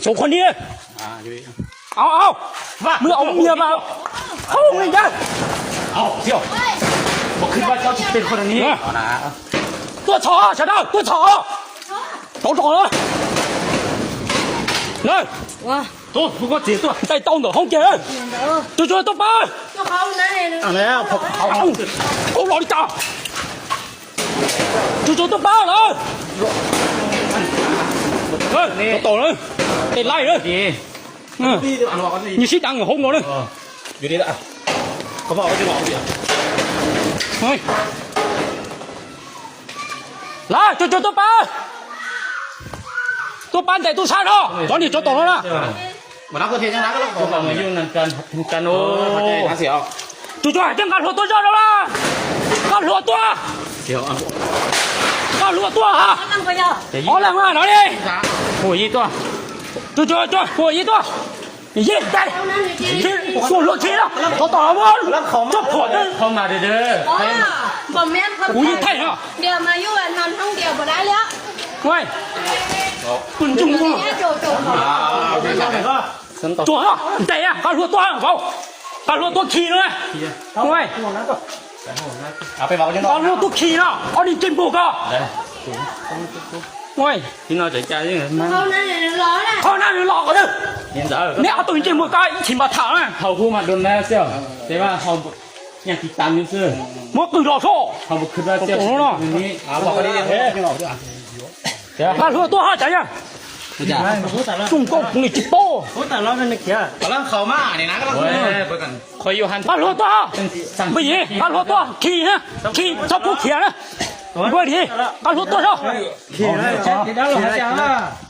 ສອງຄົນນີ້ເດີ ອ່າ ຢູ່ນີ້ ເອົາ ເອົາ ວ່າ ມຶງເອົາເມຍມາ ເອົາເລີຍເດີ ເອົາ ດຽວ ບໍ່ຄິດວ່າເຈົ້າຊິເປັນຄົນອັນນີ້ ເອີ ເອົານະ ຕົວສອ ຊະດາ ຕົວສອ ຕົວສອເລີຍ ເລີຍ ວ່າ ໂຕ ພວກກໍເສຍຕົວ ໃຕ້ເຕົາເດີ ຫ້ອງເກັບເລີຍ ເອີ ຈຸດໆ ຕົວປາ ຕົວເຂົານັ້ນເອງ ເອົາແລ້ວ ພວກເຂົາ ເອົາ ເອົາຫຼໍລິກາ ຈູ່ໆ ຕົວປາເລີຍ ເຮີ້ຍ ຕໍ່ເລີຍ ເຕັດໄລ່ເລີຍ ເອີ ມີຊິດັງຫົງເລີຍ ເອີ ຢູ່ນີ້ລະ ເຂົາບອກວ່າຈະບອກ ເຮີ້ຍ ລາ ຈູ່ໆ ຕົວປາ ຕົວປານໃຈຕູ້ຊາເນາະ ຕອນນີ້ໂຈໂຕແລ້ວນະ ບໍ່ນັບຕົວເທນຍັງນະ ກໍລະຂໍມາຢູ່ນຳກັນ ກັນ ໂອ້ ເອີ ເຂົ້າໃຈນະ ເສຍອອກ ຈູ່ໆ ຈັ່ງກັນຫົວຕົວເຈົ້າແລ້ວລະ ກັນຫົວຕົວ ດຽວ ກັນຫົວຕົວຮະ ອໍແລ້ວມາເນາະນີ້ ໂອ້ຍ ຕົວ ຈູ່ໆ ໂອ້ຍ ຕົວ ຍິງໄດ້ ຍິງ ສວນລົດຂີ່ລະ ຕໍ່ຕໍ່ລະບໍ່ ຈັບຜົວເດີ ເຂົ້າມາເດີ ບໍ່ແມ່ນ ກູຍິງໄທເນາະ ດຽວມາຢູ່ອັນນັ້ນຫ້ອງດຽວບໍ່ໄດ້ແລ້ວ ໂອ້ຍ ປຶ້ນຈຸ້ງ ໂຈໂຈ ຕົວເນາະ ແຕ່ກະຫົວຕົວເຮົາ ກະຫົວຕົວຂີ່ເນາະ ໂອ້ຍ ເອົາໄປເວົ້າຢູ່ນອກ ກະຫົວຕົວຂີ່ເນາະ ເອົາດິນຈິ້ມບຸກເນາະ ໂອ້ຍ ພີ່ນ້ອງໃຈໃຈ ເຂົານັ້ນຫຼໍນະ ເຂົານັ້ນຫຼໍນະ ເຫັນເດີ ນີ້ເອົາຕົວຈິ້ມບຸກກະຖິ້ມມາຖາມນະ ເຮົາຮູ້ມາດົນແລ້ວເຈົ້າ ແຕ່ວ່າເຮົາ ຍັງຕິດຕາມຢູ່ຊື່ ໝົດຄືລໍໂຊ ເຮົາບໍ່ຄິດວ່າເຈົ້າຊິເປັນຄົນນີ້ ອ່າ ບອກເຂົາດີໆ ເອີ ກັນຫົວຕົວຫາໃຈຍັງ ຈຸ້ງກົງນີ້ຈິໂປ້ ໂອ້ ຕາລາວນັ້ນເນຍ ກຳລັງເຂົ້າມານີ້ນະ ກຳລັງ ໂອ້ຍ ເບິ່ງກັນ ຂ້ອຍຢູ່ຫັ້ນ ກັນຫົວຕົວ ບໍ່ຍິງ ກັນຫົວຕົວ ຂີ່ຮະ ຂີ່ຊອບຜູ້ເຂຍນະ ບໍ່ດີ ກັນຫົວຕົວເນາະ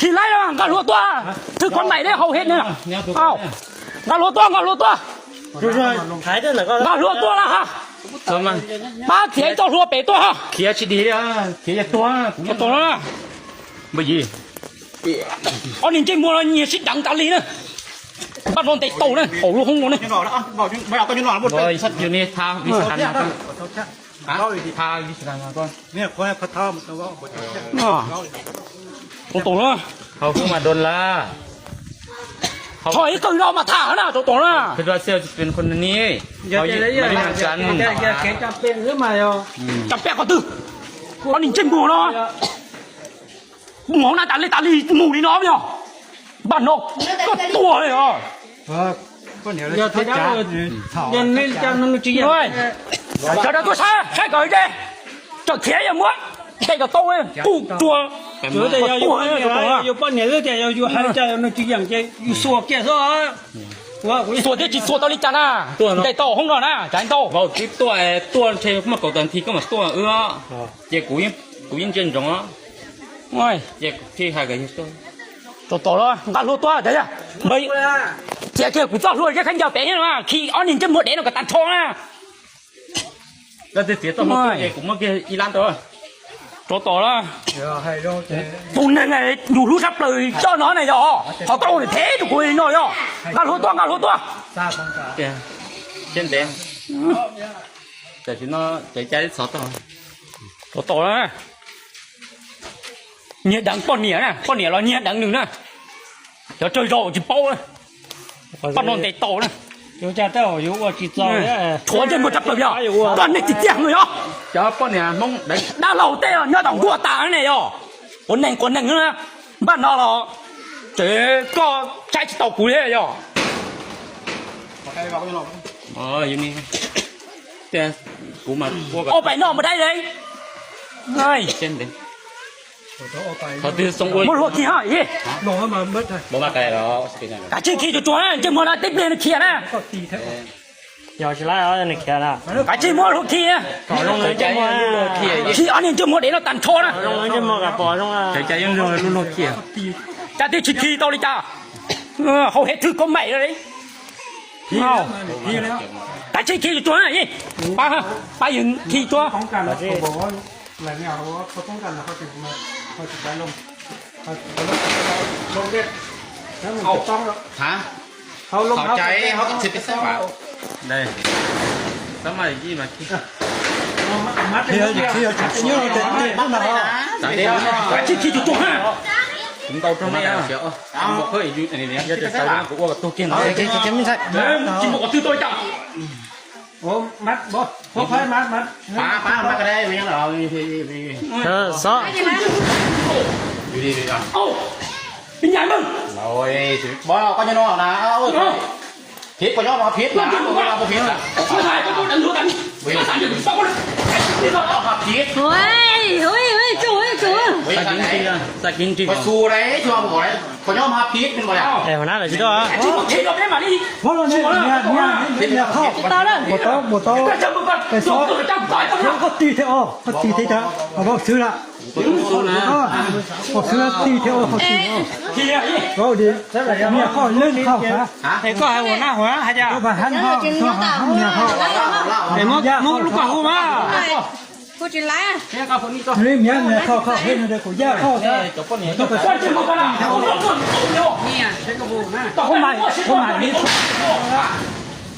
ຂີ່ໄລ່ລະ ກັນຫົວຕົວ ຖືກກົດໝາຍເດ້ ເຮົາເຮັດນີ້ນະ ເອົ້າ ກັນຫົວຕົວ ກັນຫົວຕົວ ກະຫົວຕົວລະຮະ ປາເສຍເຈົ້າຫົວເປຕົວຮະ ເຂຍຊິດີເດ້ອ ເຂຍຢ່າຕົວະ ຕົວລະ ບໍ່ຢີ ອັນນີ້ເຈັບໝົດລະ ເຍຊິດັງຕາລີນະ ບັດນອນເຕະໂຕນະ ເອົາລູກຫ້ອງນອນນະ ຢູ່ນີ້ທາງວິສານ ພາວິສານມາກ່ອນ ນີ້ຂ້ອຍພະທາມມາເວົ້າ ເວົ້າອີກ ຕຣົງໆ ເນາະ ເຮົາຮູ້ມາດົນລະ ເຮົາ ຖອຍຕື່ນອອກມາຖ້ານະ ຕຣົງໆ ນະ ຄິດວ່າເຊວຊິເປັນຄົນນີ້ ເຮົາຢູ່ນຳກັນ ຈຳເປັນຫຼືມາເອົາ ອືມ ຈຳເປັນກໍຕື້ ອັນນີ້ເຈັບໝູເນາະ ໝູໜ້າຕາເລຕາລີໝູນີ້ເນາະ ບ້ານນອກກໍຕົວເລີຍເນາະ ເອີ ເຈົ້າຕົວຊາ ໃຊ້ກໍໄດ້ ເຈົ້າເຂຍຢ່າມົວ ໃຊ້ກໍໂຕເລີຍ ກູຕົວ ຕົວເລີຍ ຢູ່ປ້ານເໜືອ ແຕ່ເຈົ້າຢູ່ຫາເຈົ້າໜ້ອຍຈິຢ່າງ ເຈົ້າຢູ່ສວກແກ່ຊະ ວ່າສວກເຈົ້າຈິສວກຕອນນີ້ຈ້ານະ ໄດ້ໂຕຫ້ອງນອນນະ ຈານໂຕ ເວົ້າຕິດຕົວ ຕົວໃຊ້ມາກໍຕອນທີ່ກໍມາຕົວ ເອີ ເຈົ້າກູຍັງ ກູຍັງເຈັນຈົງ ໂອ້ຍ ເຈັບທີ່ຂາກະເຮັດໂຕ ໂຕໂຕລະ ມັນກະຮູ້ຕົວ ເດ ເບີຍ ເຈເຈກູຈອດຮູ້ ເຈຄັນຢາວແປງມາ ຂີ້ອອນນີ້ຈະໝົດເດ ນຳກະຕັນໂຊນະ ລະເສຍໂຕ ໂອ້ຍ ເຈກູມາເກອີລານໂຕ ໂຕໂຕລະ ໂຕນັ້ນລະ ຢູ່ຮູ້ທັບເລີຍ ເຈົ້ານອນນະ ເຂົາໂຕເທທຸກຄົນເນາະ ກະຮູ້ຕົວ ກະຮູ້ຕົວ ເຈ ເຈນເດ ແຕ່ຊິເນາະ ໃຈໃຈສອດໂຕ ໂຕໂຕລະ ເນຍດັງປ້ອນເນຍນະ ປ້ອນເນຍລະເນຍດັງໜຶ່ງນະ ດຽວເຈີໂຕຈິໂປ້ນະ ປ້ອນນອນເຕະໂຕນະ ເຈົ້າເຈົ້າຢູ່ວ່າຈິເຈົ້າເດ້ ໂຖເຈບໍ່ຈັບເປີບຍາ ຕອນນີ້ຈິແຈ້ງເລີຍເນາະ ເຈົ້າປ້ອນເນຍມົງໄດ້ ດາເລົ່າເຕະເນຍຕ້ອງຫົວຕາແນ່ຍ ຄົນໜຶ່ງຄົນໜຶ່ງນະ ບ້ານນອກເນາະ ເຈກໍໃຊ້ຈິໂຕກູເດ້ຍ ອໍ ຢູ່ນີ້ ແຕ່ກູມາ ອອກໄປນອກບໍ່ໄດ້ເລີຍ ເອີຍ ເຊັ່ນເດ ເຂົາຕື່ສົ່ງອວຍ ໝົດຫົວຂີ້ເຮົາອີກ ລົງມາເບິດເລີຍ ບໍ່ມາໄກແລ້ວ ຊິເປັນຫຍັງ ກະຊິຂີ່ຢູ່ຕົວນັ້ນ ຈະໝົດລະຕິດເບນເຂຍນະ ກໍຕີແທ້ ຢາວຊິລາຍເອົາໃນເຂຍນະ ກະຊິໝົດຫົວຂີ້ນະ ຂໍລົງເລີຍຈະໝົດ ຂີ້ອັນນີ້ຈະໝົດເອງເນາະ ຕັນໂຊນະ ຂໍລົງເລີຍຈະໝົດກະຂໍລົງລະ ໃຈໃຈຍັງລົງລຸ້ນຫົວຂີ້ ຈະຕິຊິຂີ່ຕໍ່ລີຈ້າ ເອີ ເຮົາເຮັດຖືກກົດໝາຍເລີຍ ເອົາ ໄປຊິຂີ່ຕົວນີ້ ໄປ ໄປຢືນຂີ່ຕົວ ຂອງກັນ ເຂົາບອກວ່າ ລະແນວເຂົາຕ້ອງການ ເຂົາຈະມາ ເຂົາຈະໄປລົງ ເຂົາຈະໄປລົງ ລົງເດັດ ແລ້ວມັນຈະຕ້ອງ ເອົ້າ ຮະ ເຂົາລົງ ເຂົ້າໃຈ ເຂົາຊິໄປໃສ່ບາດ ໄດ້ ສະໄໝນີ້ມາ ມາ ມາ ເດ ເດ ເດ ເດ ມາ ໄປຊິຂີ່ຕົວ ໄປຊິຂີ່ຕົວ ຮະ ເອົາເທົ່ານີ້ນະ ບໍ່ເຄີຍຢູ່ອັນນີ້ເນຍ ຢ່າໄປໃສ່ ກູວ່າກັບຕູ້ກິນເນາະ ກິນ ກິນ ກິນ ກິນ ກິນ ກິນ ໂອ້ ມັດບໍ່ ພວກໃຜມັດ ມັດ ປາ ປາ ມັດກໍໄດ້ ບໍ່ຫຍັງດອກ ເອີ ຊໍ ຢູ່ດີໆ ເອົ້າ ເປັນຫຍັງມຶງ ໂອ້ຍ ບໍ່ ກໍຢ່ານອນນະ ເອົາ ເອົ້າ ຜິດກໍຍອມຮັບຜິດນະ ບໍ່ວ່າບໍ່ຜິດນະ ມາຖ່າຍກໍບໍ່ທັນຮູ້ກັນ ມາສັ່ນຢູ່ ບໍ່ ບໍ່ ບໍ່ຮັບຜິດ ໂອ້ຍ ໂອ້ຍ ໂອ້ຍ ໂຈ້ ໂອ້ຍ ໂຈ້ ເຮັດຈັ່ງໃດ ສາກິນຈິງ ຂ້ອຍສູ້ໄດ໋ ຊ່ວຍບໍ່ໄດ້ ຂ້ອຍຍອມຮັບຜິດແມ່ນບໍ່ລະ ເອີ ຫົວໜ້າລະຊິໂຕ ທີ່ມຶງເຮັດອອກໄດ້ມານີ້ ບໍ່ລະ ເມຍ ເມຍ ເມຍເຂົ້າ ບໍ່ຕ້ອງ ບໍ່ຕ້ອງ ໄປຊອກ ເຂົາກໍຕີແທ້ອອກ ເຂົາຕີແທ້ ເອົາເວົ້າຊື່ລະ ບໍ່ຊື້ນະ ເອີ ບໍ່ຊື້ ຕີແທ້ອອກ ເຂົາຕີແທ້ອອກ ເວົ້າດີ ເມຍເຂົ້າເລື່ອງເຂົ້າຊະ ໃຫ້ກໍໃຫ້ຫົວໜ້າ ຫົວໜ້າໃຫ້ຈ້າ ກໍບໍ່ທັນເວົ້າ ກໍໃຫ້ເມຍເຂົ້າ ໄອ້ມົກ ມົກ ລູກກໍຮູ້ວ່າ ຜູ້ຈິນລາ ເມຍ ເມຍເຂົ້າ ເຂົ້າເຮັດໃຫ້ໄດ້ ກູຢາກເຂົ້າຊະ ເຈົ້າຄົນນີ້ ເຈົ້າຄົນນີ້ ເຈົ້າຄົນນີ້ ເຈົ້າຄົນນີ້ ເຈົ້າຄົນນີ້ ເຈົ້າຄົນນີ້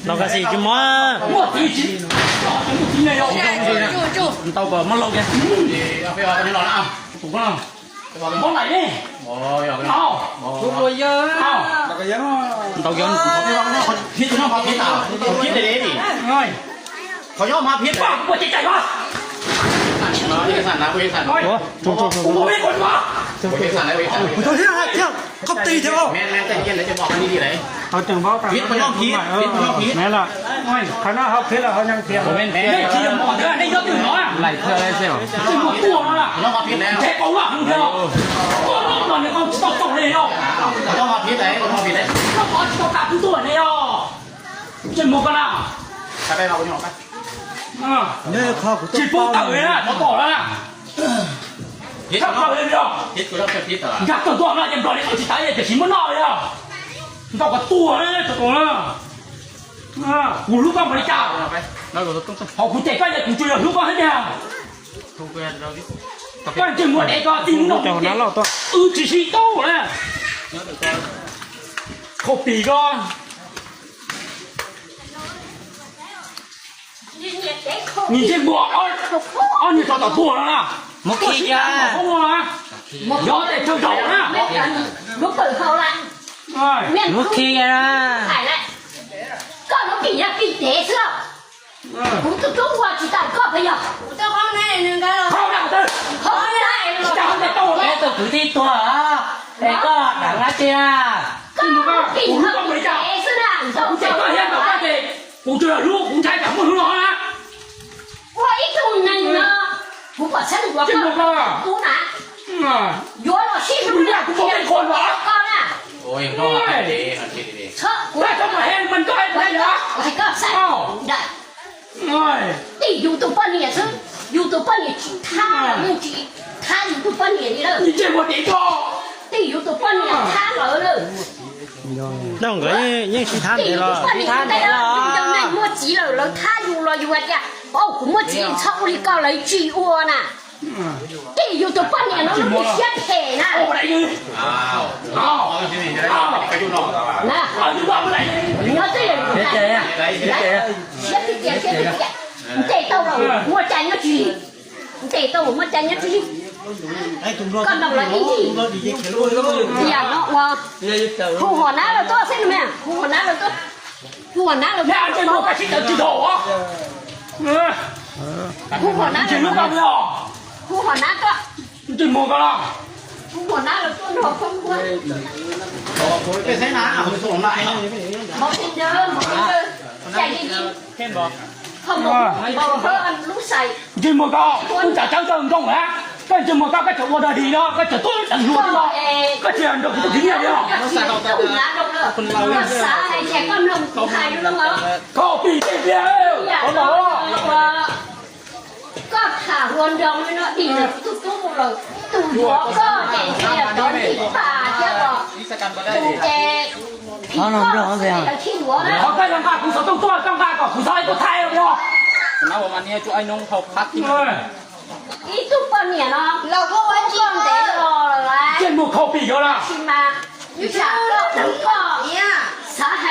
ລາວກະຊິກິນໝໍ ເຕົ້າກໍມາລອກແກ ເອົາໄປວ່າກັນນີ້ລະ ເອົາ ຖືກບໍ່ລະ ບໍ່ໄດ້ເດ້ ບໍ່ຢາກເອົາ ບໍ່ ເອົາ ເອົາ ເອົາ ເອົາ ຜິດເນາະ ຜິດເອົາ ຜິດເດ້ນີ້ ເອີຍ ເຂົາຍອມຮັບຜິດ ປາກບໍ່ຈິດໃຈວະ ເອີ ເຮັດຊັ້ນນະ ບໍ່ເຮັດຊັ້ນ ໂອ້ ໂອ້ ໂອ້ ບໍ່ເປັນຄົນວະ ບໍ່ເຮັດຊັ້ນນະ ບໍ່ເຮັດຊັ້ນ ເຂົາຕີເຈົ້າ ແມ່ນໆ ໃຈເຢັນ ແລ້ວຈະບອກກັນດີໆ ເຂົາຈຶ່ງເວົ້າຕາມ ຜິດບໍ່ຍອມຜິດ ຜິດບໍ່ຍອມຜິດ ແມ່ນລະ ໂອ້ຍ ຄັນວ່າເຮົາຜິດແລ້ວເຮົາຍັງຖຽງ ບໍ່ແມ່ນ ເຮັດທີ່ບໍ່ເດີ ໃຫ້ຍົກຂຶ້ນເນາະ ຫຼາຍເທື່ອແລ້ວ ເຈົ້າບໍ່ຕົວະລະ ຍອມຮັບຜິດແລ້ວ ແທ້ກໍວ່າຜູ້ດຽວ ຕົວະນອນໃນຄວາມຕົກຕົກເລີຍເນາະ ເຈົ້າຮັບຜິດໄດ໋ ເຈົ້າຮັບຜິດໄດ໋ ເຈົ້າຂໍຊິຕົກຕາມຕົວເລີຍເນາະ ເຈົ້າບໍ່ກັນລະ ໄປໄປ ເອົາໄປຍອມໄປ ອ່າ ເດີ ຂໍ ຊິບໍ່ເອົາເລີຍນະ ບໍ່ຕໍ່ແລ້ວນະ ເຮັດເນາະ ເຮັດກໍຕ້ອງເຮັດຕະຫຼອດ ຢາກຕົວະນະ ຍັງບໍ່ໄດ້ເອົາຊິຕາຍ ຈະຊິມານອນເລີຍ ເຈົ້າກໍຕົວະເລີຍ ຕົວະນະ ອ່າ ກູຮູ້ຄວາມບໍລິຈາກ ເອົາໄປ ເອົາໄປ ເອົາກູເຕະກໍຢ່າ ກູຈະຮູ້ຄວາມໃຫ້ແດ່ ທຸກເພື່ອນເຮົາ ເພິ່ນຈຶ່ງບໍ່ໄດ້ກໍຕິງນອກ ເຈົ້າໜ້າເລົ່າຕົວະ ອື ຊິຊິໂຕນະ ເຂົາປີກໍ 你这不，哦，哦，你找到错了啦。没看见。我忘了。有的就找了。没看见。没看见啦。哎。没看见啦。哎，来，告诉你要比谁是。嗯。我都中国去打告白呀。我在黄梅人家了。好了，好了。讲的道理。哎，都不对多啊。哎，个，打个架。告诉你要比谁是啦。你找错了。 我一种人呢，我把生活过过呢，有了心不了，不要过了。 ໂອ້ຍ ເນາະ ເດ້ ເດ້ ເດ້ ເທາະ ແລ້ວຈະມາເຮັດມັນກໍເຮັດໄດ້ລະ ໄປກໍໃສ່ໄດ້ ໂອ້ຍ ນີ້ຢູ່ຕົວປານນີ້ຊື່ ຢູ່ຕົວປານນີ້ ຖ້າມັນຊິ ຖ້າຢູ່ຕົວປານນີ້ເດີ ນີ້ເຈັບບໍ່ດີພໍ ນີ້ຢູ່ຕົວປານນີ້ ຖ້າເລີຍ ນ້ອງກໍຍັງຊິຖາມໄດ້ລະ ຊິຖາມໄດ້ລະ ຢູ່ຈັ່ງນັ້ນໝົດຈີເລີຍ ແລ້ວຖ້າຢູ່ລອຍຢູ່ວັດຢາ ໂອ້ ໝົດຈີຊອກບໍລິການເລີຍຈີອັວນະ ອືມ ຕິຢູ່ຕົວປ້ານນີ້ເນາະ ມັນມີເສຍເພນະ ໂອ້ ບໍ່ໄດ້ຢູ່ ອ້າວ ອ້າວ ເອົາຢູ່ນີ້ກໍໄດ້ ກໍຢູ່ນອກ ນະ ເອົາຢູ່ນອກບໍ່ໄດ້ ເນາະ ເສຍເພ ເສຍເພ ເສຍເພ ເສຍເພ ເຕະໂຕເຮົາ ຫົວໃຈເນາະຈີ ເຕະໂຕ ຫົວໃຈເນາະຈີ ກໍນອກລະອີ ຢ່າເນາະວ່າ ຜູ້ຫົວໜ້າລາວຕົວະ ເຊັ່ນແມ່ ຜູ້ຫົວໜ້າລາວຕົວະ หัวหน้าเรา แม่อันเจนโมกะชิเตอร์จิโดะ เออ ผู้หัวหน้า เจนโมกะเนาะ ผู้หัวหน้าก็ เจนโมกะเนาะ ผู้หัวหน้าเราตัวหนอคนหัว ไปใช้น้ำเอาไปส่งหน่อย บ่เป็นเด้อ บ่เป็นเด้อ ใจเย็นๆ เห็นบ่ เขาบอก บอกเพิ่นอันลูกใส่ เจนโมกะ มึงจะเจ้าเจ้าตรงๆ นะ ก็เจนโมกะ ก็จะว่าดีเนาะ ก็จะตัวจะหัวเนาะ ก็เจนโมกะ ก็จะดีเนาะ คนเรา ภาษาไทยแกก็นมไทยรู้เนาะ ก็ปีเดียว เขาบอกว่า ก็ขาฮวนดองเนาะ ดีตุ๊กตุ๊กเลย ตู่หัวก็แก่เสียตอนที่ป่าเที่ยวบอก ตู่แก่ เอาน้องดองเอาสิครับ ขี้หัวนะ เขาก็ยังฆ่ากูสองตัว ต้องฆ่าก่อน กูซอยกูไทยเลยเนาะ นะ วันนี้จุไอ้น้องเขาพักที่นั่น อีตุ๊กปะเนี่ยเนาะ เราก็ไว้กินเด้อ เจนโมกะ เขาปีกแล้วล่ะ ชิมมา อยู่ฉากก็ ก็ เนี่ย สาหัส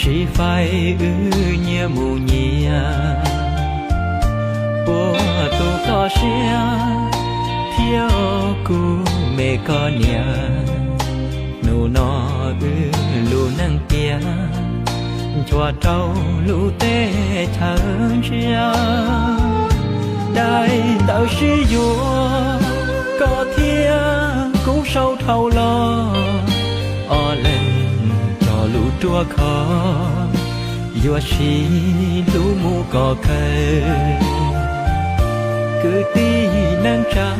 Chi phai ư nhia mu nhia, pua tu ko sia, thiau ku me ko nia, nu no ư lu nang pia, chua trau lu te chau chia. Dai tau si yua, ko thia ku sau thau lo. O len cho lu tua kho, yua si lu mu ko khơi. Cứ ti nang cha,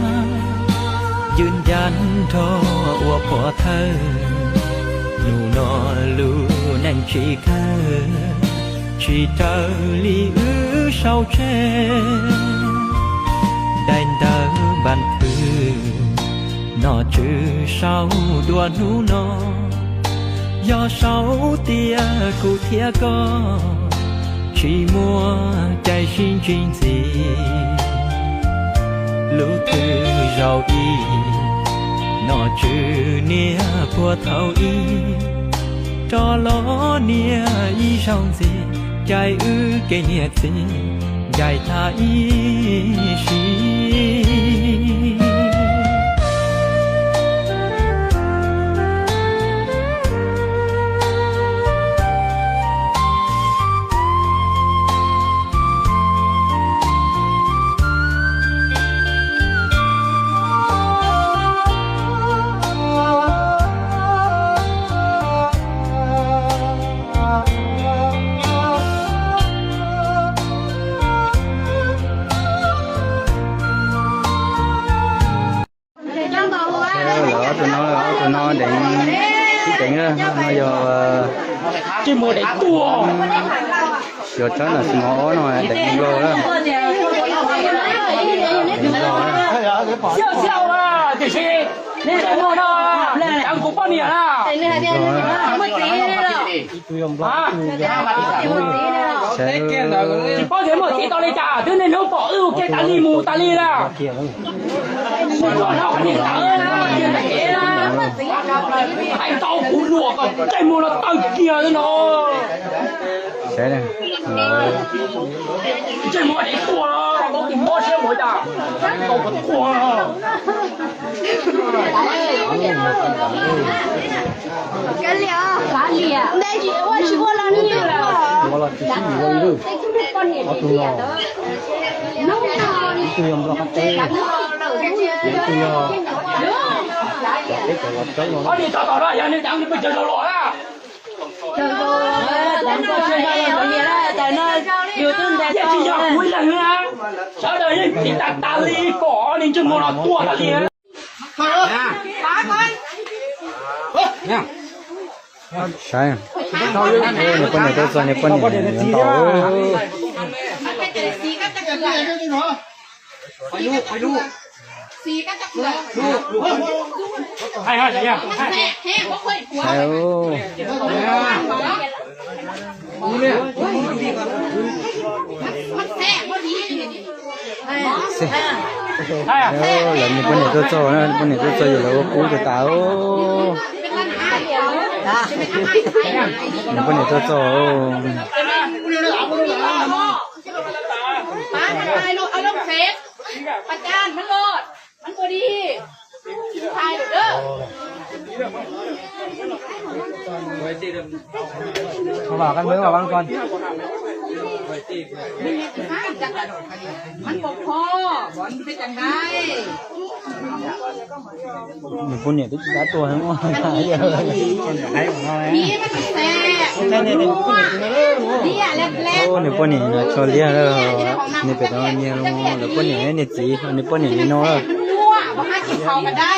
yưn yan tho ua pho thơ. Nu no lu nang chi khơi, chi tơ li ư sau che. Đành đỡ bàn thư, no chữ sau đua nu no. Yo sau tia ku thia ko, chi mua chai sin chin si. Lu thư rau i, no chữ nia pua thau i. Cho lo nia i song si, chai ư ke nia si, chai tha i si. Ơ, lỏ tụi nó, lỏ tụi nó đánh, đánh, ơ, nó do, ơ, cái mùa đánh tua. Yo chó là small ó no, đánh lô đó. Đánh lô đó. Siêu siêu à, thì si. Cái mùa đó, đang cũng bao nhiêu à? Đánh lô đó. Hả? Sao? Chỉ bao nhiêu một tí tao đi trả, thứ này nó bỏ ư cái ta đi mù ta đi là. Một con nó có thể tao là tiền tài chế là. Anh tao cú lùa còn cái mùa nó tao kia nó. Sao đây? Ờ. Cái mùa đi qua, có tìm mua xe mới trả. Tao còn qua. Cá lìa. Cá lìa. Đây chị, ôi, chị mua lon nhiều lắm. Mua lon chị xin mua đi. Có tụi nó. Tụi em lo ăn tết. Tụi em. Tết của lọt tết rồi. Có đi tao tao đó, giờ đi đắng đi bây giờ nó lọt á. Ơ, tao có chơi bao giờ còn nhiều lắm, tại nó nhiều thứ này. Giờ chỉ giờ cuối là hứa. Sao đời đi, thì ta, ta đi có, nên chứ mua nó tua ta đi. Sai. Ơ, ເນຍ ເປັນຫຍັງຕົວ ເນຍ ເປັນຫຍັງ ໃຫ້ ໃຫ້ ໃຫ້ ໃຫ້ ໃຫ້ ໂອ້ ມັນແຊບບໍ່ດີ ແຊບ ເອີ ແລ້ວນີ້ເພິ່ນເຮັດໂຕໆ ເນາະ ເພິ່ນເຮັດໂຕໆ ຢູ່ ແລ້ວກໍກູໄປຕາ ໂອ້ ເພິ່ນເຮັດໂຕໆ ໂອ້ ປ້າ ມັນອາຍໂລດ ເອົາລົງເຟສ ປະຈານມັນໂລດ ມັນບໍ່ດີ ຖ່າຍໂລດເດີ ເຂົາວ່າກັນເບິ່ງ ເອົາວາງກ່ອນ ມັນບໍ່ພໍ ມັນເປັນຈັ່ງໃດ? ນີ້ພວກນີ້ໄດ້ຕົວໃຫ້ໝົດ ນີ້ມັນແຊບ ນີ້ແຫຼະ ໂອ້ ນີ້ພວກນີ້ນະ ຊໍເລຍເດີ ນີ້ເປັນເມຽລົງ ແລ້ວພວກນີ້ໃຫ້ນີ້ຈີ ອັນນີ້ພວກນີ້ນີ້ເນາະ ບໍ່ໃຫ້ກິນເຂົ້າກໍໄດ້.